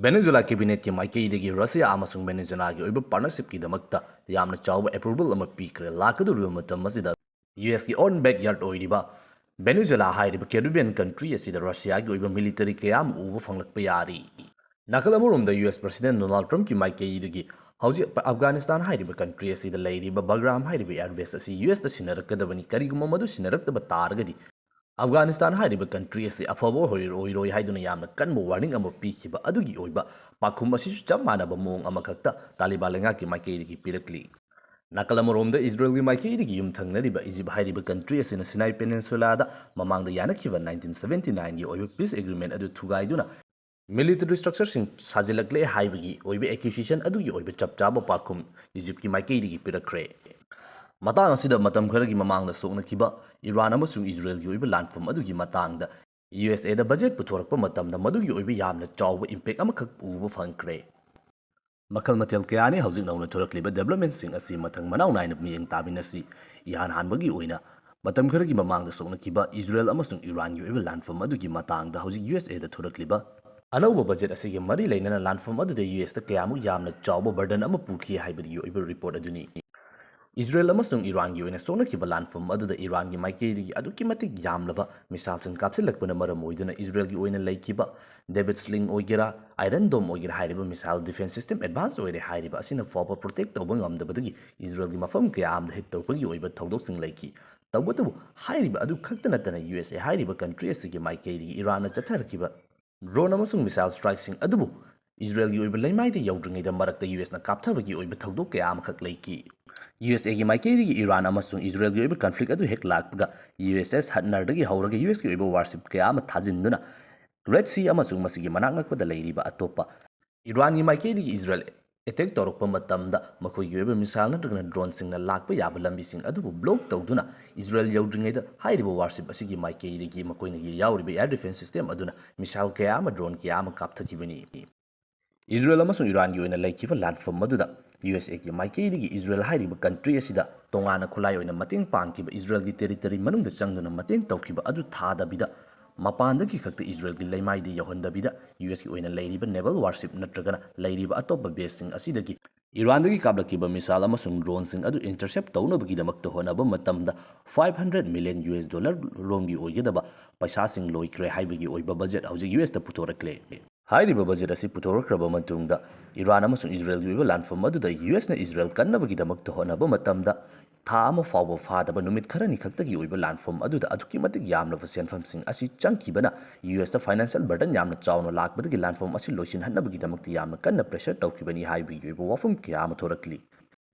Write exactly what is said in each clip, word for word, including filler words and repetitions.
ꯚꯦꯅꯦꯖꯨꯂꯥ ꯀꯦꯕꯤꯅꯦꯠꯀꯤ ꯃꯥꯏꯀꯩꯗꯒꯤ ꯔꯁꯤꯌꯥ ꯑꯃꯁꯨꯡ ꯚꯦꯅꯦꯖꯨꯂꯥꯒꯤ ꯑꯣꯏꯕ ꯄꯥꯔꯠꯅꯔꯁꯤꯞꯀꯤꯗꯃꯛꯇ ꯌꯥꯝꯅ ꯆꯥꯎꯕ ꯑꯦꯄ꯭ꯔꯨꯕꯜ ꯑꯃ ꯄꯤꯈ꯭ꯔꯦ꯫ ꯂꯥꯛꯀꯗꯧꯔꯤꯕ ꯃꯇꯝ ꯑꯁꯤꯗ ꯌꯨ ꯑꯦꯁꯀꯤ ꯑꯣꯟ ꯕꯦꯛꯌꯥꯔꯗ ꯑꯣꯏꯔꯤꯕ ꯚꯦꯅꯦꯖꯨꯂꯥ ꯍꯥꯏꯔꯤꯕ ꯀꯦꯔꯤꯕꯤꯌꯟ ꯀꯟꯇ꯭ꯔꯤ ꯑꯁꯤꯗ ꯔꯁꯤꯌꯥꯒꯤ ꯑꯣꯏꯕ ꯃꯤꯂꯤꯇꯔꯤ ꯀꯌꯥ ꯑꯃ ꯎꯕ ꯐꯪꯂꯛꯄ ꯌꯥꯔꯤ꯫ ꯅꯥꯀꯜ ꯑꯃꯔꯣꯝꯗ ꯌꯨ ꯑꯦꯁ ꯄ꯭ꯔꯁꯤꯗꯦꯟ ꯗꯣꯅꯥꯜꯗ ꯇ꯭ꯔꯝꯞꯀꯤ ꯃꯥꯏꯀꯩꯗꯒꯤ ꯍꯧꯖꯤꯛ ꯑꯐꯒꯥꯅꯤꯁꯇꯥꯟ ꯍꯥꯏꯔꯤꯕ ꯀꯟꯇ꯭ꯔꯤ ꯑꯁꯤꯗ ꯂꯩꯔꯤꯕ ꯕꯒ꯭ꯔꯥꯝ ꯍꯥꯏꯔꯤꯕ ꯑꯦꯌꯔꯕꯦꯁ ꯑꯁꯤ ꯌꯨ ꯑꯦꯁꯇ ꯁꯤꯟꯅꯔꯛꯀꯗꯕꯅꯤ, ꯀꯔꯤꯒꯨꯝꯕ ꯃꯗꯨ ꯁꯤꯟꯅꯔꯛꯇꯕ ꯇꯥꯔꯒꯗꯤ ꯑꯐꯒꯥꯅꯤꯁꯇꯥꯟ ꯍꯥꯏꯔꯤꯕ ꯀꯟꯇ꯭ꯔꯤ ꯑꯁꯤ ꯑꯐꯕ ꯑꯣꯏꯔꯣꯏ ꯍꯥꯏꯗꯨꯅ ꯌꯥꯝꯅ ꯀꯟꯕ ꯋꯥꯔꯅꯤꯡ ꯑꯃ ꯄꯤꯈꯤꯕ ꯑꯗꯨꯒꯤ ꯑꯣꯏꯕ ꯄꯥꯎꯈꯨꯝ ꯑꯁꯤꯁꯨ ꯆꯞ ꯃꯥꯟꯅꯕ ꯃꯑꯣꯡ ꯑꯃꯈꯛꯇ ꯇꯥꯂꯤꯕꯥꯟ ꯂꯩꯉꯥꯛꯀꯤ ꯃꯥꯏꯀꯩꯗꯒꯤ ꯄꯤꯔꯛꯂꯤ꯫ ꯅꯥꯀꯜ ꯑꯃꯔꯣꯝꯗ ꯏꯖꯔꯦꯜꯒꯤ ꯃꯥꯏꯀꯩꯗꯒꯤ ꯌꯨꯝꯊꯪꯅꯔꯤꯕ ꯏꯖꯤꯞ ꯍꯥꯏꯔꯤꯕ ꯀꯟꯇ꯭ꯔꯤ ꯑꯁꯤꯅ ꯁꯤꯅꯥꯏ ꯄꯦꯅꯤꯟꯁꯨꯂꯥꯗ ꯃꯃꯥꯡꯗ ꯌꯥꯅꯈꯤꯕ ꯅꯥꯏꯟꯇꯤꯟ ꯁꯕꯦꯟꯇꯤ ꯅꯥꯏꯟꯒꯤ ꯑꯣꯏꯕ ꯄꯤꯁ ꯑꯦꯒ꯭ꯔꯤꯃꯦꯟ ꯑꯗꯨ ꯊꯨꯒꯥꯏꯗꯨꯅ ꯃꯤꯂꯤꯇꯔꯤ ꯁ꯭ꯇ꯭ꯔꯛꯆꯔꯁꯤꯡ ꯁꯥꯖꯤꯜꯂꯛꯂꯦ ꯍꯥꯏꯕꯒꯤ ꯑꯣꯏꯕ ꯑꯦꯀ꯭ꯌꯨꯁꯦꯁꯟ ꯑꯗꯨꯒꯤ ꯑꯣꯏꯕ ꯆꯞ ꯆꯥꯕ ꯄꯥꯎꯈꯨꯝ ꯏꯖꯤꯞꯀꯤ ꯃꯥꯏꯀꯩꯗꯒꯤ ꯄꯤꯔꯛꯈ꯭ꯔꯦ꯫ ꯃꯇꯥꯡ ꯑꯁꯤꯗ ꯃꯇꯝ ꯈꯔꯒꯤ ꯃꯃꯥꯡꯗ ꯁꯣꯛꯅꯈꯤꯕ ꯏꯔꯥꯟ ꯑꯃꯁꯨꯡ ꯏꯖꯔꯦꯜꯒꯤ ꯑꯣꯏꯕ ꯂꯥꯟꯐꯝ ꯑꯗꯨꯒꯤ ꯃꯇꯥꯡꯗ ꯌꯨ ꯑꯦꯁ ꯑꯦꯗ ꯕꯖꯦꯠ ꯄꯨꯊꯣꯔꯛꯄ ꯃꯇꯝꯗ ꯃꯗꯨꯒꯤ ꯑꯣꯏꯕ ꯌꯥꯝꯅ ꯆꯥꯎꯕ ꯏꯝꯄꯦꯛ ꯑꯃꯈꯛ ꯎꯕ ꯐꯪꯈ꯭ꯔꯦ꯫ ꯃꯈꯜ ꯃꯊꯦꯜ ꯀꯌꯥꯅꯤ ꯍꯧꯖꯤꯛ ꯅꯧꯅ ꯊꯣꯔꯛꯂꯤꯕ ꯗꯦꯕꯂꯞꯃꯦꯟꯁꯤꯡ ꯑꯁꯤ ꯃꯊꯪ ꯃꯅꯥꯎ ꯅꯥꯏꯅ ꯃꯤꯠꯌꯦꯡ ꯇꯥꯃꯤꯟꯅꯁꯤ꯫ ꯏꯍꯥꯟ ꯍꯥꯟꯕꯒꯤ ꯑꯣꯏꯅ ꯃꯇꯝ ꯈꯔꯒꯤ ꯃꯃꯥꯡꯗ ꯁꯣꯛꯅꯈꯤꯕ ꯏꯖꯔꯦꯜ ꯑꯃꯁꯨꯡ ꯏꯔꯥꯟꯒꯤ ꯑꯣꯏꯕ ꯂꯥꯟꯐꯝ ꯑꯗꯨꯒꯤ ꯃꯇꯥꯡꯗ ꯍꯧꯖꯤꯛ ꯌꯨ ꯑꯦꯁ ꯑꯦꯗ ꯊꯣꯔꯛꯂꯤꯕ ꯑꯅꯧꯕ ꯕꯖꯦꯠ ꯑꯁꯤꯒꯤ ꯃꯔꯤ ꯂꯩꯅꯅ ꯂꯥꯟꯐꯝ ꯑꯗꯨꯗ ꯌꯨ ꯑꯦꯁꯇ ꯀꯌꯥꯃꯨꯛ ꯌꯥꯝꯅ ꯆꯥꯎꯕ ꯕꯔꯗꯟ ꯑꯃ ꯄꯨꯈꯤ ꯍꯥꯏꯕꯗꯨꯒꯤ ꯑꯣꯏꯕ ꯔꯤꯄꯣꯔꯠ ꯑꯗꯨꯅꯤ꯫ ꯏꯖꯔꯦꯜ ꯑꯃꯁꯨꯡ ꯏꯔꯥꯟꯒꯤ ꯑꯣꯏꯅ ꯁꯣꯛꯅꯈꯤꯕ ꯂꯥꯟꯐꯝ ꯑꯗꯨꯗ ꯏꯔꯥꯟꯒꯤ ꯃꯥꯏꯀꯩꯗꯒꯤ ꯑꯗꯨꯛꯀꯤ ꯃꯇꯤꯛ ꯌꯥꯝꯂꯕ ꯃꯤꯁꯥꯏꯜꯁꯤꯡ ꯀꯥꯞꯁꯤꯜꯂꯛꯄꯅ ꯃꯔꯝ ꯑꯣꯏꯗꯨꯅ ꯏꯖꯔꯦꯜꯒꯤ ꯑꯣꯏꯅ ꯂꯩꯈꯤꯕ ꯗꯦꯕꯤꯠ ꯁ꯭ꯂꯤꯡ ꯑꯣꯏꯒꯦꯔꯥ, ꯑꯥꯏꯔꯟ ꯗꯣꯝ ꯑꯣꯏꯒꯦꯔꯥ ꯍꯥꯏꯔꯤꯕ ꯃꯤꯁꯥꯏꯜ ꯗꯤꯐꯦꯟꯁ ꯁꯤꯁꯇꯦꯝ ꯑꯦꯗꯚꯥꯟꯁ ꯑꯣꯏꯔꯦ ꯍꯥꯏꯔꯤꯕ ꯑꯁꯤꯅ ꯐꯥꯎꯕ ꯄ꯭ꯔꯣꯇꯦꯛ ꯇꯧꯕ ꯉꯝꯗꯕꯗꯒꯤ ꯏꯖꯔꯦꯜꯒꯤ ꯃꯐꯝ ꯀꯌꯥ ꯑꯃꯗ ꯍꯤꯠ ꯇꯧꯕꯒꯤ ꯑꯣꯏꯕ ꯊꯧꯗꯣꯛꯁꯤꯡ ꯂꯩꯈꯤ꯫ ꯇꯧꯕꯇꯕꯨ ꯍꯥꯏꯔꯤꯕ ꯑꯗꯨ ꯈꯛꯇ ꯅꯠꯇꯅ ꯌꯨ ꯑꯦꯁ ꯑꯦ ꯍꯥꯏꯔꯤꯕ ꯀꯟꯇ꯭ꯔꯤ ꯑꯁꯤꯒꯤ ꯃꯥꯏꯀꯩꯗꯒꯤ ꯏꯔꯥꯟꯅ ꯆꯠꯊꯔꯛꯈꯤꯕ ꯗ꯭ꯔꯣꯟ ꯑꯃꯁꯨꯡ ꯃꯤꯁꯥꯏꯜ ꯁ꯭ꯇ꯭ꯔꯥꯏꯛꯁꯤꯡ ꯑꯗꯨꯕꯨ ꯏꯖꯔꯦꯜꯒꯤ ꯑꯣꯏꯕ ꯂꯩꯃꯥꯏꯗ ꯌꯧꯗ꯭ꯔꯤꯉꯩꯗ ꯃꯔꯛꯇ ꯌꯨ ꯑꯦꯁꯅ ꯀꯥꯞꯊꯕꯒꯤ ꯑꯣꯏꯕ ꯊꯧꯗꯣꯛ ꯀꯌꯥ ꯑꯃꯈꯛ ꯂꯩꯈꯤ꯫ ꯌꯨ ꯑꯦꯁ ꯑꯦꯒꯤ ꯃꯥꯏꯀꯩꯗꯒꯤ ꯏꯔꯥꯟ ꯑꯃꯁꯨꯡ ꯏꯖꯔꯦꯜꯒꯤ ꯑꯣꯏꯕ ꯀꯟꯐ꯭ꯂꯤꯛ ꯑꯗꯨ ꯍꯦꯛ ꯂꯥꯛꯄꯒ ꯌꯨ ꯑꯦꯁ ꯑꯦꯁ ꯍꯠꯅꯔꯗꯒꯤ ꯍꯧꯔꯒ ꯌꯨ ꯑꯦꯁꯀꯤ ꯑꯣꯏꯕ ꯋꯥꯔꯁꯤꯞ ꯀꯌꯥ ꯑꯃ ꯊꯥꯖꯤꯟꯗꯨꯅ ꯔꯦꯗ ꯁꯤ ꯑꯃꯁꯨꯡ ꯃꯁꯤꯒꯤ ꯃꯅꯥꯛ ꯅꯛꯄꯗ ꯂꯩꯔꯤꯕ ꯑꯇꯣꯞꯄ ꯏꯔꯥꯟꯒꯤ ꯃꯥꯏꯀꯩꯗꯒꯤ ꯏꯖꯔꯦꯜ ꯑꯦꯇꯦꯛ ꯇꯧꯔꯛꯄ ꯃꯇꯝꯗ ꯃꯈꯣꯏꯒꯤ ꯑꯣꯏꯕ ꯃꯤꯁꯥꯏꯜ ꯅꯠꯇ꯭ꯔꯒꯅ ꯗ꯭ꯔꯣꯟꯁꯤꯡꯅ ꯂꯥꯛꯄ ꯌꯥꯕ ꯂꯝꯕꯤꯁꯤꯡ ꯑꯗꯨꯕꯨ ꯕ꯭ꯂꯣꯛ ꯇꯧꯗꯨꯅ ꯏꯖꯔꯦꯜ ꯌꯧꯗ꯭ꯔꯤꯉꯩꯗ ꯍꯥꯏꯔꯤꯕ ꯋꯥꯔꯁꯤꯞ ꯑꯁꯤꯒꯤ ꯃꯥꯏꯀꯩꯗꯒꯤ ꯃꯈꯣꯏꯅ ꯌꯥꯎꯔꯤꯕ ꯑꯦꯌꯔ ꯗꯤꯐꯦꯟꯁ ꯁꯤꯁꯇꯦꯝ ꯑꯗꯨꯅ ꯃꯤꯁꯥꯏꯜ ꯀꯌꯥ ꯑꯃ ꯗ꯭ꯔꯣꯟ ꯀꯌꯥ ꯑꯃ ꯀꯥꯞꯊꯈꯤꯕꯅꯤ꯫ ꯏꯖꯔꯦꯜ ꯑꯃꯁꯨꯡ ꯏꯔꯥꯟꯒꯤ ꯑꯣꯏꯅ ꯂꯩꯈꯤꯕ ꯂꯥꯟꯐꯝ ꯑꯗꯨꯗ ꯌꯨ ꯑꯦꯁ ꯑꯦꯒꯤ ꯃꯥꯏꯀꯩꯗꯒꯤ ꯏꯖꯔꯦꯜ ꯍꯥꯏꯔꯤꯕ ꯀꯟꯇ꯭ꯔꯤ ꯑꯁꯤꯗ ꯇꯣꯉꯥꯟꯅ ꯈꯨꯠꯂꯥꯏ ꯑꯣꯏꯅ ꯃꯇꯦꯡ ꯄꯥꯡꯈꯤꯕ ꯏꯖꯔꯦꯜꯒꯤ ꯇꯦꯔꯤꯇꯔꯤ ꯃꯅꯨꯡꯗ ꯆꯪꯗꯨꯅ ꯃꯇꯦꯡ ꯇꯧꯈꯤꯕ ꯑꯗꯨ ꯊꯥꯗꯕꯤꯗ ꯃꯄꯥꯟꯗꯒꯤ ꯈꯛꯇ ꯏꯖꯔꯦꯜꯒꯤ ꯂꯩꯃꯥꯏꯗ ꯌꯧꯍꯟꯗꯕꯤꯗ, ꯌꯨ ꯑꯦꯁꯀꯤ ꯑꯣꯏꯅ ꯂꯩꯔꯤꯕ naval warship ꯅꯠꯇ꯭ꯔꯒꯅ ꯂꯩꯔꯤꯕ ꯑꯇꯣꯞꯄ baseꯁꯤꯡ ꯑꯁꯤꯗꯒꯤ ꯏꯔꯥꯟꯗꯒꯤ ꯀꯥꯞꯂꯛꯈꯤꯕ missile ꯑꯃꯁꯨꯡ droneꯁꯤꯡ ꯑꯗꯨ intercept ꯇꯧꯅꯕꯒꯤꯗꯃꯛꯇ ꯍꯣꯠꯅꯕ ꯃꯇꯝꯗ five hundred million U S dollar ꯔꯣꯝꯒꯤ ꯑꯣꯏꯒꯗꯕ ꯄꯩꯁꯥꯁꯤꯡ ꯂꯣꯏꯈ꯭ꯔꯦ ꯍꯥꯏꯕꯒꯤ ꯑꯣꯏꯕ budget ꯍꯧꯖꯤꯛ ꯌꯨ ꯑꯦꯁꯇ ꯄꯨꯊꯣꯔꯛꯂꯦ꯫ ꯍꯥꯏꯔꯤꯕ budget ꯑꯁꯤ ꯄꯨꯊꯣꯔꯛꯈ꯭ꯔꯕ ꯃꯇꯨꯡꯗ, ꯏꯔꯥꯟ ꯑꯃꯁꯨꯡ ꯏꯖꯔꯦꯜꯒꯤ ꯑꯣꯏꯕ ꯂꯥꯟꯐꯝ ꯑꯗꯨꯗ ꯌꯨ ꯑꯦꯁꯅ ꯏꯖꯔꯦꯜ ꯀꯟꯅꯕꯒꯤꯗꯃꯛꯇ ꯍꯣꯠꯅꯕ ꯃꯇꯝꯗ, ꯊꯥ ꯑꯃ ꯐꯥꯎꯕ ꯐꯥꯗꯕ ꯅꯨꯃꯤꯠ ꯈꯔꯅꯤ ꯈꯛꯇꯒꯤ ꯑꯣꯏꯕ ꯂꯥꯟꯐꯝ ꯑꯗꯨꯗ ꯑꯗꯨꯛꯀꯤ ꯃꯇꯤꯛ ꯌꯥꯝꯂꯕ ꯁꯦꯟꯐꯝꯁꯤꯡ ꯑꯁꯤ ꯆꯪꯈꯤꯕꯅ ꯌꯨ ꯑꯦꯁꯇ financial burden ꯌꯥꯝꯅ ꯆꯥꯎꯅ ꯂꯥꯛꯄꯗꯒꯤ ꯂꯥꯟꯐꯝ ꯑꯁꯤ ꯂꯣꯏꯁꯤꯟꯍꯟꯅꯕꯒꯤꯗꯃꯛꯇ ꯌꯥꯝꯅ ꯀꯟꯅ pressure ꯇꯧꯈꯤꯕꯅꯤ ꯍꯥꯏꯕꯒꯤ ꯑꯣꯏꯕ ꯋꯥꯐꯝ ꯀꯌꯥ ꯑꯃ ꯊꯣꯔꯛꯂꯤ꯫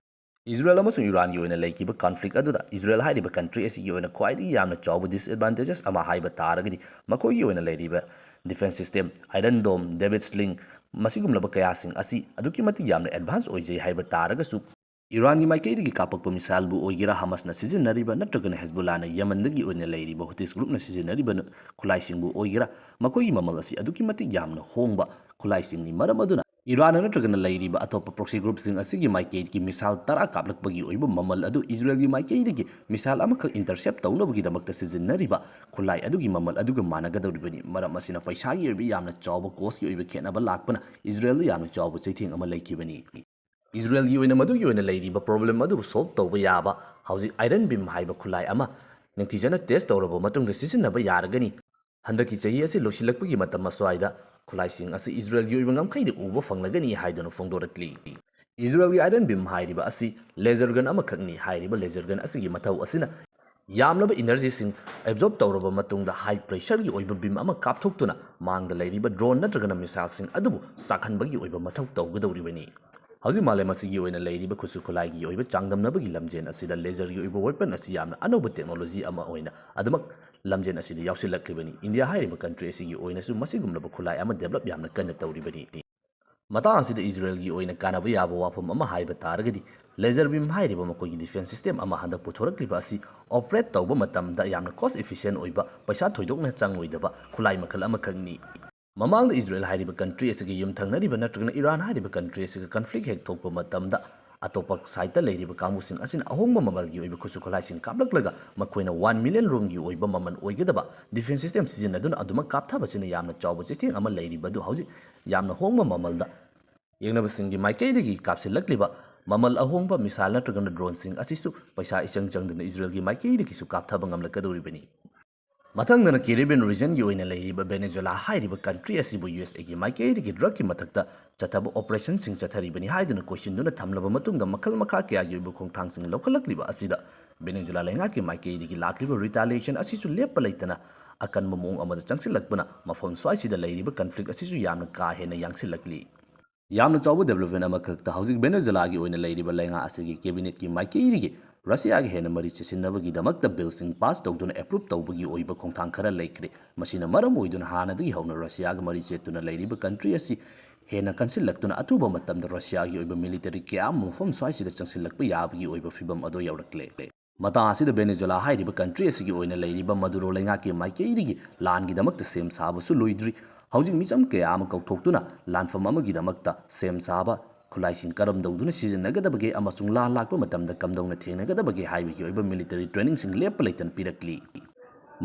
ꯏꯖꯔꯦꯜ ꯑꯃꯁꯨꯡ ꯏꯔꯥꯟꯒꯤ ꯑꯣꯏꯅ ꯂꯩꯈꯤꯕ conflict ꯑꯗꯨꯗ ꯏꯖꯔꯦꯜ ꯍꯥꯏꯔꯤꯕ country ꯑꯁꯤꯒꯤ ꯑꯣꯏꯅ ꯈ꯭ꯋꯥꯏꯗꯒꯤ ꯌꯥꯝꯅ ꯆꯥꯎꯕ disadvantages ꯑꯃ ꯍꯥꯏꯕ ꯇꯥꯔꯒꯗꯤ, ꯃꯈꯣꯏꯒꯤ ꯑꯣꯏꯅ ꯂꯩꯔꯤꯕ defence system, Iron Dome, David's Sling, ꯃꯁꯤꯒꯨꯝꯂꯕ ꯀꯌꯥꯁꯤꯡ ꯑꯁꯤ ꯑꯗꯨꯛꯀꯤ ꯃꯇꯤꯛ ꯌꯥꯝꯅ advance ꯑꯣꯏꯖꯩ ꯍꯥꯏꯕ ꯇꯥꯔꯒꯁꯨ, ꯏꯔꯥꯟꯒꯤ ꯃꯥꯏꯀꯩꯗꯒꯤ ꯀꯥꯞꯄꯛꯄ missileꯕꯨ ꯑꯣꯏꯒꯦꯔꯥ, ꯍꯃꯁꯅ ꯁꯤꯖꯤꯟꯅꯔꯤꯕ ꯅꯠꯇ꯭ꯔꯒꯅ ꯍꯦꯖꯕꯨꯜꯂꯥꯅ ꯌꯦꯃꯟꯗꯒꯤ ꯑꯣꯏꯅ ꯂꯩꯔꯤꯕ ꯍꯨꯇꯤꯁ groupꯅ ꯁꯤꯖꯤꯟꯅꯔꯤꯕ ꯈꯨꯠꯂꯥꯏꯁꯤꯡꯕꯨ ꯑꯣꯏꯒꯦꯔꯥ, ꯃꯈꯣꯏꯒꯤ ꯃꯃꯜ ꯑꯁꯤ ꯑꯗꯨꯛꯀꯤ ꯃꯇꯤꯛ ꯌꯥꯝꯅ ꯍꯣꯡꯕ ꯈꯨꯠꯂꯥꯏꯁꯤꯡꯅꯤ꯫ ꯃꯔꯝ ꯑꯗꯨꯅ ꯏꯔꯥꯟ ꯅꯠꯇ꯭ꯔꯒꯅ ꯂꯩꯔꯤꯕ ꯑꯇꯣꯞꯄ proxy groupꯁꯤꯡ ꯑꯁꯤꯒꯤ ꯃꯥꯏꯀꯩꯒꯤ missile ꯇꯔꯥ ꯀꯥꯞꯂꯛꯄꯒꯤ ꯑꯣꯏꯕ ꯃꯃꯜ ꯑꯗꯨ ꯏꯖꯔꯦꯜꯒꯤ ꯃꯥꯏꯀꯩꯗꯒꯤ missile ꯑꯃꯈꯛ intercept ꯇꯧꯅꯕꯒꯤꯗꯃꯛꯇ ꯁꯤꯖꯤꯟꯅꯔꯤꯕ ꯈꯨꯠꯂꯥꯏ ꯑꯗꯨꯒꯤ ꯃꯃꯜ ꯑꯗꯨꯒ ꯃꯥꯟꯅꯒꯗꯧꯔꯤꯕꯅꯤ꯫ ꯃꯔꯝ ꯑꯁꯤꯅ ꯄꯩꯁꯥꯒꯤ ꯑꯣꯏꯕ ꯌꯥꯝꯅ ꯆꯥꯎꯕ costꯀꯤ ꯑꯣꯏꯕ ꯈꯦꯠꯅꯕ ꯂꯥꯛꯄꯅ ꯏꯖꯔꯦꯜꯗ ꯌꯥꯝꯅ ꯆꯥꯎꯕ ꯆꯩꯊꯦꯡ ꯑꯃ ꯂꯩꯈꯤꯕꯅꯤ꯫ ꯏꯖꯔꯦꯜꯒꯤ ꯑꯣꯏꯅ ꯃꯗꯨꯒꯤ ꯑꯣꯏꯅ ꯂꯩꯔꯤꯕ problem ꯑꯗꯨꯕꯨ solve ꯇꯧꯕ ꯌꯥꯕ ꯍꯧꯖꯤꯛ Iron Beam ꯍꯥꯏꯕ ꯈꯨꯠꯂꯥꯏ ꯑꯃ ꯅꯤꯡꯊꯤꯖꯅ test ꯇꯧꯔꯕ ꯃꯇꯨꯡꯗ ꯁꯤꯖꯤꯟꯅꯕ ꯌꯥꯔꯒꯅꯤ꯫ ꯍꯟꯗꯛꯀꯤ ꯆꯍꯤ ꯑꯁꯤ ꯂꯣꯏꯁꯤꯜꯂꯛꯄꯒꯤ ꯃꯇꯝ ꯑꯁ꯭ꯋꯥꯏꯗ ꯈꯨꯠꯂꯥꯏꯁꯤꯡ ꯑꯁꯤ ꯏꯖꯔꯦꯜꯒꯤ ꯑꯣꯏꯕ ꯉꯝꯈꯩꯗ ꯎꯕ ꯐꯪꯂꯒꯅꯤ ꯍꯥꯏꯗꯨꯅ ꯐꯣꯡꯗꯣꯔꯛꯂꯤ꯫ ꯏꯖꯔꯦꯜꯒꯤ Iron Beam ꯍꯥꯏꯔꯤꯕ ꯑꯁꯤ laser gun ꯑꯃꯈꯛꯅꯤ꯫ ꯍꯥꯏꯔꯤꯕ laser gun ꯑꯁꯤꯒꯤ ꯃꯊꯧ ꯑꯁꯤꯅ ꯌꯥꯝꯂꯕ energyꯁꯤꯡ absorb ꯇꯧꯔꯕ ꯃꯇꯨꯡꯗ high pressureꯒꯤ ꯑꯣꯏꯕ beam ꯑꯃ ꯀꯥꯞꯊꯣꯛꯇꯨꯅ ꯃꯥꯡꯗ ꯂꯩꯔꯤꯕ drone ꯅꯠꯇ꯭ꯔꯒꯅ missileꯁꯤꯡ ꯑꯗꯨꯕꯨ ꯆꯥꯛꯍꯟꯕꯒꯤ ꯑꯣꯏꯕ ꯃꯊꯧ ꯇꯧꯒꯗꯧꯔꯤꯕꯅꯤ꯫ ꯍꯧꯖꯤꯛ ꯃꯥꯂꯦꯝ ꯑꯁꯤꯒꯤ ꯑꯣꯏꯅ ꯂꯩꯔꯤꯕ ꯈꯨꯠꯁꯨ ꯈꯨꯠꯂꯥꯏꯒꯤ ꯑꯣꯏꯕ ꯆꯥꯡꯗꯝꯅꯕꯒꯤ ꯂꯝꯖꯦꯜ ꯑꯁꯤꯗ laserꯒꯤ ꯑꯣꯏꯕ weapon ꯑꯁꯤ ꯌꯥꯝꯅ ꯑꯅꯧꯕ technology ꯑꯃ ꯑꯣꯏꯅ ꯑꯗꯨꯃꯛ ꯂꯝꯖꯦꯜ ꯑꯁꯤꯗ ꯌꯥꯎꯁꯤꯜꯂꯛꯂꯤꯕꯅꯤ꯫ ꯏꯟꯗꯤꯌꯥ ꯍꯥꯏꯔꯤꯕ country ꯑꯁꯤꯒꯤ ꯑꯣꯏꯅꯁꯨ ꯃꯁꯤꯒꯨꯝꯂꯕ ꯈꯨꯠꯂꯥꯏ ꯑꯃ develop ꯌꯥꯝꯅ ꯀꯟꯅ ꯇꯧꯔꯤꯕꯅꯤ꯫ ꯃꯇꯥꯡ ꯑꯁꯤꯗ ꯏꯖꯔꯦꯜꯒꯤ ꯑꯣꯏꯅ ꯀꯥꯟꯅꯕ ꯌꯥꯕ ꯋꯥꯐꯝ ꯑꯃ ꯍꯥꯏꯕ ꯇꯥꯔꯒꯗꯤ, laser beam ꯍꯥꯏꯔꯤꯕ ꯃꯈꯣꯏꯒꯤ defence system ꯑꯃ ꯍꯟꯗꯛ ꯄꯨꯊꯣꯔꯛꯂꯤꯕ ꯑꯁꯤ operate ꯇꯧꯕ ꯃꯇꯝꯗ ꯌꯥꯝꯅ cost efficient ꯑꯣꯏꯕ, ꯄꯩꯁꯥ ꯊꯣꯏꯗꯣꯛꯅ ꯆꯪꯂꯣꯏꯗꯕ ꯈꯨꯠꯂꯥꯏ ꯃꯈꯜ ꯑꯃꯈꯛꯅꯤ꯫ ꯃꯃꯥꯡꯗ ꯏꯖꯔꯦꯜ ꯍꯥꯏꯔꯤꯕ country ꯑꯁꯤꯒ ꯌꯨꯝꯊꯪꯅꯔꯤꯕ ꯅꯠꯇ꯭ꯔꯒꯅ ꯏꯔꯥꯟ ꯍꯥꯏꯔꯤꯕ country ꯑꯁꯤꯒ conflict ꯍꯦꯛ ꯊꯣꯛꯄ ꯃꯇꯝꯗ, ꯑꯇꯣꯞꯄ ꯁꯥꯏꯠꯇ ꯂꯩꯔꯤꯕ ꯀꯥꯡꯕꯨꯁꯤꯡ ꯑꯁꯤꯅ ꯑꯍꯣꯡꯕ ꯃꯃꯜꯒꯤ ꯑꯣꯏꯕ ꯈꯨꯠꯁꯨ ꯈꯨꯠꯂꯥꯏꯁꯤꯡ ꯀꯥꯞꯂꯛꯂꯒ ꯃꯈꯣꯏꯅ ꯋꯥꯟ ꯃꯤꯂꯤꯌꯟ ꯔꯣꯝꯒꯤ ꯑꯣꯏꯕ ꯃꯃꯜ ꯑꯣꯏꯒꯗꯕ ꯗꯤꯐꯦꯟꯁ ꯁꯤꯁꯇꯦꯝ ꯁꯤꯖꯤꯟꯅꯗꯨꯅ ꯑꯗꯨꯃꯛ ꯀꯥꯞꯊꯕꯁꯤꯅ ꯌꯥꯝꯅ ꯆꯥꯎꯕ ꯆꯩꯊꯦꯡ ꯑꯃ ꯂꯩꯔꯤꯕ ꯑꯗꯨ ꯍꯧꯖꯤꯛ ꯌꯥꯝꯅ ꯍꯣꯡꯕ ꯃꯃꯜꯗ ꯌꯦꯡꯅꯕꯁꯤꯡꯒꯤ ꯃꯥꯏꯀꯩꯗꯒꯤ ꯀꯥꯞꯁꯤꯜꯂꯛꯂꯤꯕ ꯃꯃꯜ ꯑꯍꯣꯡꯕ ꯃꯤꯁꯥꯏꯜ ꯅꯠꯇ꯭ꯔꯒꯅ ꯗ꯭ꯔꯣꯟꯁꯤꯡ ꯑꯁꯤꯁꯨ ꯄꯩꯁꯥ ꯏꯆꯪ ꯆꯪꯗꯅ ꯏꯖꯔꯦꯜꯒꯤ ꯃꯥꯏꯀꯩꯗꯒꯤꯁꯨ ꯀꯥꯞꯊꯕ ꯉꯝꯂꯛꯀꯗꯧꯔꯤꯕꯅꯤ꯫ ꯃꯊꯪꯗꯅ ꯀꯦꯔꯤꯕꯤꯌꯟ ꯔꯤꯖꯟꯒꯤ ꯑꯣꯏꯅ ꯂꯩꯔꯤꯕ ꯚꯦꯅꯦꯖꯨꯂꯥ ꯍꯥꯏꯔꯤꯕ ꯀꯟꯇ꯭ꯔꯤ ꯑꯁꯤꯕꯨ ꯌꯨ ꯑꯦꯁ ꯑꯦꯒꯤ ꯃꯥꯏꯀꯩꯗꯒꯤ ꯗ꯭ꯔꯒꯀꯤ ꯃꯊꯛꯇ ꯆꯠꯊꯕ ꯑꯣꯄꯔꯦꯁꯟꯁꯤꯡ ꯆꯠꯊꯔꯤꯕꯅꯤ ꯍꯥꯏꯗꯨꯅ ꯀꯣꯏꯁꯤꯟꯗꯨꯅ ꯊꯝꯂꯕ ꯃꯇꯨꯡꯗ ꯃꯈꯜ ꯃꯈꯥ ꯀꯌꯥꯒꯤ ꯑꯣꯏꯕ ꯈꯣꯡꯊꯥꯡꯁꯤꯡ ꯂꯧꯈꯠꯂꯛꯂꯤꯕ ꯑꯁꯤꯗ ꯚꯦꯅꯦꯖꯨꯂꯥ ꯂꯩꯉꯥꯛꯀꯤ ꯃꯥꯏꯀꯩꯗꯒꯤ ꯂꯥꯛꯂꯤꯕ ꯔꯤꯇꯥꯂꯤꯌꯦꯁꯟ ꯑꯁꯤꯁꯨ ꯂꯦꯞꯄ ꯂꯩꯇꯅ ꯑꯀꯟꯕ ꯃꯑꯣꯡ ꯑꯃꯗ ꯆꯪꯁꯤꯜꯂꯛꯄꯅ ꯃꯐꯝ ꯁ꯭ꯋꯥꯏꯁꯤꯗ ꯂꯩꯔꯤꯕ ꯀꯟꯐ꯭ꯂꯤꯛ ꯑꯁꯤꯁꯨ ꯌꯥꯝꯅ ꯀꯥ ꯍꯦꯟꯅ ꯌꯥꯡꯁꯤꯜꯂꯛꯂꯤ꯫ ꯌꯥꯝꯅ ꯆꯥꯎꯕ ꯗꯦꯕꯂꯞꯃꯦꯟ ꯑꯃꯈꯛꯇ ꯍꯧꯖꯤꯛ ꯚꯦꯅꯦꯖꯨꯂꯥꯒꯤ ꯑꯣꯏꯅ ꯂꯩꯔꯤꯕ ꯂꯩꯉꯥꯛ ꯑꯁꯤꯒꯤ ꯀꯦꯕꯤꯅꯦꯠꯀꯤ ꯃꯥꯏꯀꯩꯗꯒꯤ ꯔꯁꯤꯌꯥꯒ ꯍꯦꯟꯅ ꯃꯔꯤ ꯆꯦꯁꯤꯟꯅꯕꯒꯤꯗꯃꯛꯇ ꯕꯤꯜꯁꯤꯡ ꯄꯥꯁ ꯇꯧꯗꯨꯅ ꯑꯦꯄ꯭ꯔꯨꯞ ꯇꯧꯕꯒꯤ ꯑꯣꯏꯕ ꯈꯣꯡꯊꯥꯡ ꯈꯔ ꯂꯩꯈ꯭ꯔꯦ꯫ ꯃꯁꯤꯅ ꯃꯔꯝ ꯑꯣꯏꯗꯨꯅ ꯍꯥꯟꯅꯗꯒꯤ ꯍꯧꯅ ꯔꯁꯤꯌꯥꯒ ꯃꯔꯤ ꯆꯦꯠꯇꯨꯅ ꯂꯩꯔꯤꯕ ꯀꯟꯇ꯭ꯔꯤ ꯑꯁꯤ ꯍꯦꯟꯅ ꯀꯟꯁꯤꯜꯂꯛꯇꯨꯅ ꯑꯊꯨꯕ ꯃꯇꯝꯗ ꯔꯁꯤꯌꯥꯒꯤ ꯑꯣꯏꯕ ꯃꯤꯂꯤꯇꯔꯤ ꯀꯌꯥ ꯑꯃ ꯃꯐꯝ ꯁ꯭ꯋꯥꯏꯁꯤꯗ ꯆꯪꯁꯤꯜꯂꯛꯄ ꯌꯥꯕꯒꯤ ꯑꯣꯏꯕ ꯐꯤꯕꯝ ꯑꯗꯨ ꯌꯧꯔꯛꯂꯦ꯫ ꯃꯇꯥꯡ ꯑꯁꯤꯗ ꯚꯦꯅꯦꯖꯨꯂꯥ ꯍꯥꯏꯔꯤꯕ ꯀꯟꯇ꯭ꯔꯤ ꯑꯁꯤꯒꯤ ꯑꯣꯏꯅ ꯂꯩꯔꯤꯕ ꯃꯗꯨꯔꯣ ꯂꯩꯉꯥꯛꯀꯤ ꯃꯥꯏꯀꯩꯗꯒꯤ ꯂꯥꯟꯒꯤꯗꯃꯛꯇ ꯁꯦꯝ ꯁꯥꯕꯁꯨ ꯂꯣꯏꯗ꯭ꯔꯤ꯫ ꯍꯧꯖꯤꯛ ꯃꯤꯆꯝ ꯀꯌꯥ ꯑꯃ ꯀꯧꯊꯣꯛꯇꯨꯅ ꯂꯥꯟꯐꯝ ꯑꯃꯒꯤꯗꯃꯛꯇ ꯁꯦꯝ ꯁꯥꯕ, ꯈꯨꯠꯂꯥꯏꯁꯤꯡ ꯀꯔꯝ ꯇꯧꯗꯨꯅ ꯁꯤꯖꯤꯟꯅꯒꯗꯕꯒꯦ ꯑꯃꯁꯨꯡ ꯂꯥꯟ ꯂꯥꯛꯄ ꯃꯇꯝꯗ ꯀꯝꯗꯧꯅ ꯊꯦꯡꯅꯒꯗꯕꯒꯦ ꯍꯥꯏꯕꯒꯤ ꯑꯣꯏꯕ ꯃꯤꯂꯤꯇꯔꯤ ꯇ꯭ꯔꯦꯅꯤꯡꯁꯤꯡ ꯂꯦꯞꯄ ꯂꯩꯇꯅ ꯄꯤꯔꯛꯂꯤ꯫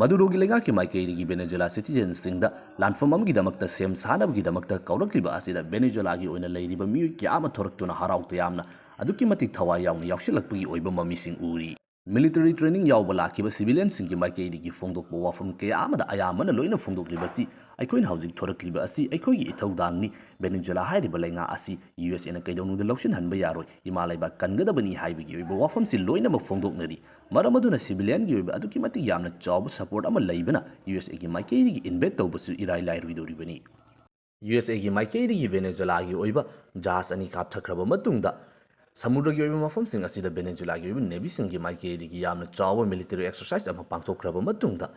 ꯃꯗꯨꯔꯣꯒꯤ ꯂꯩꯉꯥꯛꯀꯤ ꯃꯥꯏꯀꯩꯗꯒꯤ ꯚꯦꯅꯦꯖꯨꯂꯥ ꯁꯤꯇꯤꯖꯦꯟꯁꯤꯡꯗ ꯂꯥꯟꯐꯝ ꯑꯃꯒꯤꯗꯃꯛꯇ ꯁꯦꯝ ꯁꯥꯅꯕꯒꯤꯗꯃꯛꯇ ꯀꯧꯔꯛꯂꯤꯕ ꯑꯁꯤꯗ ꯚꯦꯅꯦꯖꯨꯂꯥꯒꯤ ꯑꯣꯏꯅ ꯂꯩꯔꯤꯕ ꯃꯤꯑꯣꯏ ꯀꯌꯥ ꯑꯃ ꯊꯣꯔꯛꯇꯨꯅ ꯍꯔꯥꯎ ꯇꯌꯥꯝꯅ ꯑꯗꯨꯛꯀꯤ ꯃꯇꯤꯛ ꯊꯋꯥꯏ ꯌꯥꯎꯅ ꯌꯥꯎꯁꯤꯜꯂꯛꯄꯒꯤ ꯑꯣꯏꯕ ꯃꯃꯤꯁꯤꯡ ꯎꯔꯤ꯫ ꯃꯤꯂꯤꯇꯔꯤ ꯇ꯭ꯔꯦꯅꯤꯡ ꯌꯥꯎꯕ ꯂꯥꯛꯈꯤꯕ ꯁꯤꯚꯤꯂꯤꯌꯟꯁꯤꯡꯒꯤ ꯃꯥꯏꯀꯩꯗꯒꯤ ꯐꯣꯡꯗꯣꯛꯄ ꯋꯥꯐꯝ ꯀꯌꯥ ꯑꯃꯗ ꯑꯌꯥꯝꯕꯅ ꯂꯣꯏꯅ ꯐꯣꯡꯗꯣꯛꯂꯤꯕꯁꯤ ꯑꯩꯈꯣꯏꯅ ꯍꯧꯖꯤꯛ ꯊꯣꯔꯛꯂꯤꯕ ꯑꯁꯤ ꯑꯩꯈꯣꯏꯒꯤ ꯏꯊꯧꯗꯥꯡꯅꯤ꯫ ꯚꯦꯅꯦꯖꯨꯂꯥ ꯍꯥꯏꯔꯤꯕ ꯂꯩꯉꯥꯛ ꯑꯁꯤ ꯌꯨ ꯑꯦꯁ ꯑꯦꯅ ꯀꯩꯗꯧꯅꯨꯡꯗ ꯂꯧꯁꯤꯟꯍꯟꯕ ꯌꯥꯔꯣꯏ꯫ ꯏꯃꯥ ꯂꯩꯕꯥꯛ ꯀꯟꯒꯗꯕꯅꯤ ꯍꯥꯏꯕꯒꯤ ꯑꯣꯏꯕ ꯋꯥꯐꯝꯁꯤ ꯂꯣꯏꯅꯃꯛ ꯐꯣꯡꯗꯣꯛꯅꯔꯤ꯫ ꯃꯔꯝ ꯑꯗꯨꯅ ꯁꯤꯚꯤꯂꯤꯌꯟꯒꯤ ꯑꯣꯏꯕ ꯑꯗꯨꯛꯀꯤ ꯃꯇꯤꯛ ꯌꯥꯝꯅ ꯆꯥꯎꯕ ꯁꯄꯣꯔꯠ ꯑꯃ ꯂꯩꯕꯅ ꯌꯨ ꯑꯦꯁ ꯑꯦꯒꯤ ꯃꯥꯏꯀꯩꯗꯒꯤ ꯏꯟꯚꯦꯠ ꯇꯧꯕꯁꯨ ꯏꯔꯥꯏ ꯂꯥꯏꯔꯣꯏꯗꯧꯔꯤꯕꯅꯤ꯫ ꯌꯨ ꯑꯦꯁ ꯑꯦꯒꯤ ꯃꯥꯏꯀꯩꯗꯒꯤ ꯚꯦꯅꯦꯖꯨꯂꯥꯒꯤ ꯑꯣꯏꯕ ꯖꯍꯥꯖ ꯑꯅꯤ ꯀꯥꯞꯊꯈ꯭ꯔꯕ ꯃꯇꯨꯡꯗ ꯁꯃꯨꯗ꯭ꯔꯒꯤ ꯑꯣꯏꯕ ꯃꯐꯝꯁꯤꯡ ꯑꯁꯤꯗ ꯚꯦꯅꯦꯖꯨꯂꯥꯒꯤ ꯑꯣꯏꯕ ꯅꯦꯚꯤꯁꯤꯡꯒꯤ ꯃꯥꯏꯀꯩꯗꯒꯤ ꯌꯥꯝꯅ ꯆꯥꯎꯕ ꯃꯤꯂꯤꯇꯔꯤ ꯑꯦꯛꯁꯔꯁꯥꯏꯁ ꯑꯃ ꯄꯥꯡꯊꯣꯛꯈ꯭ꯔꯕ ꯃꯇꯨꯡꯗ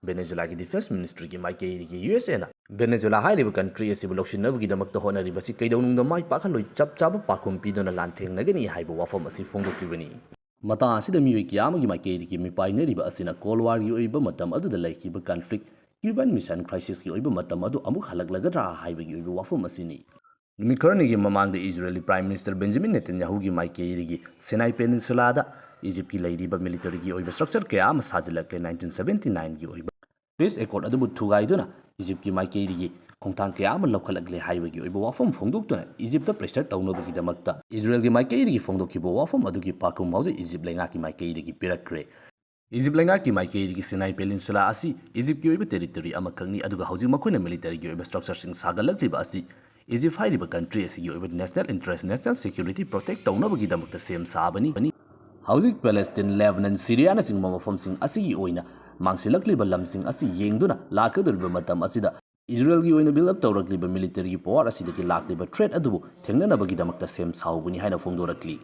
ꯚꯦꯅꯦꯖꯨꯂꯥꯒꯤ ꯗꯤꯐꯦꯟꯁ ꯃꯤꯅꯤꯁꯇ꯭ꯔꯤꯒꯤ ꯃꯥꯏꯀꯩꯗꯒꯤ ꯌꯨ ꯑꯦꯁ ꯑꯦꯅ ꯚꯦꯅꯦꯖꯨꯂꯥ ꯍꯥꯏꯔꯤꯕ ꯀꯟꯇ꯭ꯔꯤ ꯑꯁꯤꯕꯨ ꯂꯧꯁꯤꯟꯅꯕꯒꯤꯗꯃꯛꯇ ꯍꯣꯠꯅꯔꯤꯕꯁꯤ ꯀꯩꯗꯧꯅꯨꯡꯗ ꯃꯥꯏ ꯄꯥꯛꯍꯜꯂꯣꯏ, ꯆꯞ ꯆꯥꯕ ꯄꯥꯎꯈꯨꯝ ꯄꯤꯗꯨꯅ ꯂꯥꯟꯊꯦꯡꯅꯒꯅꯤ ꯍꯥꯏꯕ ꯋꯥꯐꯝ ꯑꯁꯤ ꯐꯣꯡꯗꯣꯛꯈꯤꯕꯅꯤ꯫ ꯃꯇꯥꯡ ꯑꯁꯤꯗ ꯃꯤꯑꯣꯏ ꯀꯌꯥ ꯑꯃꯒꯤ ꯃꯥꯏꯀꯩꯗꯒꯤ ꯃꯤꯄꯥꯏꯅꯔꯤꯕ ꯑꯁꯤꯅ ꯀꯣꯜ ꯋꯥꯔꯒꯤ ꯑꯣꯏꯕ ꯃꯇꯝ ꯑꯗꯨꯗ ꯂꯩꯈꯤꯕ ꯀꯟꯐ꯭ꯂꯤꯛ, ꯀ꯭ꯌꯨꯕꯟ ꯃꯤꯁꯥꯏꯜ ꯀ꯭ꯔꯥꯏꯁꯤꯁꯀꯤ ꯑꯣꯏꯕ ꯃꯇꯝ ꯑꯗꯨ ꯑꯃꯨꯛ ꯍꯜꯂꯛꯂꯒꯗ꯭ꯔꯥ ꯍꯥꯏꯕꯒꯤ ꯑꯣꯏꯕ ꯋꯥꯐꯝ ꯑꯁꯤꯅꯤ꯫ ꯅꯨꯃꯤꯠ ꯈꯔꯅꯤꯒꯤ ꯃꯃꯥꯡꯗ ꯏꯖꯔꯦꯜꯒꯤ Prime Minister Benjamin Netanyahuꯒꯤ ꯃꯥꯏꯀꯩꯗꯒꯤ ꯁꯤꯅꯥꯏ Peninsulada ꯏꯖꯤꯞꯀꯤ ꯂꯩꯔꯤꯕ militaryꯒꯤ ꯑꯣꯏꯕ structure ꯀꯌꯥ ꯑꯃ ꯁꯥꯖꯤꯜꯂꯛꯂꯦ꯫ Nineteen seventy nineꯒꯤ ꯑꯣꯏꯕ peace accord ꯑꯗꯨꯕꯨ ꯊꯨꯒꯥꯏꯗꯨꯅ ꯏꯖꯤꯞꯀꯤ ꯃꯥꯏꯀꯩꯗꯒꯤ ꯈꯣꯡꯊꯥꯡ ꯀꯌꯥ ꯑꯃ ꯂꯧꯈꯠꯂꯛꯂꯦ ꯍꯥꯏꯕꯒꯤ ꯑꯣꯏꯕ ꯋꯥꯐꯝ ꯐꯣꯡꯗꯣꯛꯇꯨꯅ ꯏꯖꯤꯞꯇ pressure ꯇꯧꯅꯕꯒꯤꯗꯃꯛꯇ ꯏꯖꯔꯦꯜꯒꯤ ꯃꯥꯏꯀꯩꯗꯒꯤ ꯐꯣꯡꯗꯣꯛꯈꯤꯕ ꯋꯥꯐꯝ ꯑꯗꯨꯒꯤ ꯄꯥꯎꯈꯨꯝ ꯍꯧꯖꯤꯛ ꯏꯖꯤꯞ ꯂꯩꯉꯥꯛꯀꯤ ꯃꯥꯏꯀꯩꯗꯒꯤ ꯄꯤꯔꯛꯈ꯭ꯔꯦ꯫ ꯏꯖꯤꯞ ꯂꯩꯉꯥꯛꯀꯤ ꯃꯥꯏꯀꯩꯗꯒꯤ ꯁꯤꯅꯥꯏ Peninsula ꯑꯁꯤ ꯏꯖꯤꯞꯀꯤ ꯑꯣꯏꯕ territory ꯑꯃꯈꯛꯅꯤ, ꯑꯗꯨꯒ ꯍꯧꯖꯤꯛ ꯃꯈꯣꯏꯅ militaryꯒꯤ ꯑꯣꯏꯕ structureꯁꯤꯡ ꯁꯥꯒꯠꯂꯛꯂꯤꯕ ꯑꯁꯤ ꯏꯖꯤꯞ ꯍꯥꯏꯔꯤꯕ country ꯑꯁꯤꯒꯤ ꯑꯣꯏꯕ national interest, national security protect ꯇꯧꯅꯕꯒꯤꯗꯃꯛꯇ ꯁꯦꯝ ꯁꯥꯕꯅꯤ꯫ ꯍꯧꯖꯤꯛ Palestine, Lebanon, Syriaꯅꯆꯤꯡꯕ ꯃꯐꯝꯁꯤꯡ ꯑꯁꯤꯒꯤ ꯑꯣꯏꯅ ꯃꯥꯡꯁꯤꯜꯂꯛꯂꯤꯕ ꯂꯝꯁꯤꯡ ꯑꯁꯤ ꯌꯦꯡꯗꯨꯅ ꯂꯥꯛꯀꯗꯧꯔꯤꯕ ꯃꯇꯝ ꯑꯁꯤꯗ ꯏꯖꯔꯦꯜꯒꯤ ꯑꯣꯏꯅ build up ꯇꯧꯔꯛꯂꯤꯕ militaryꯒꯤ power ꯑꯁꯤꯗꯒꯤ ꯂꯥꯛꯂꯤꯕ threat ꯑꯗꯨꯕꯨ ꯊꯦꯡꯅꯅꯕꯒꯤꯗꯃꯛꯇ ꯁꯦꯝ ꯁꯥꯍꯧꯕꯅꯤ ꯍꯥꯏꯅ ꯐꯣꯡꯗꯣꯔꯛꯂꯤ꯫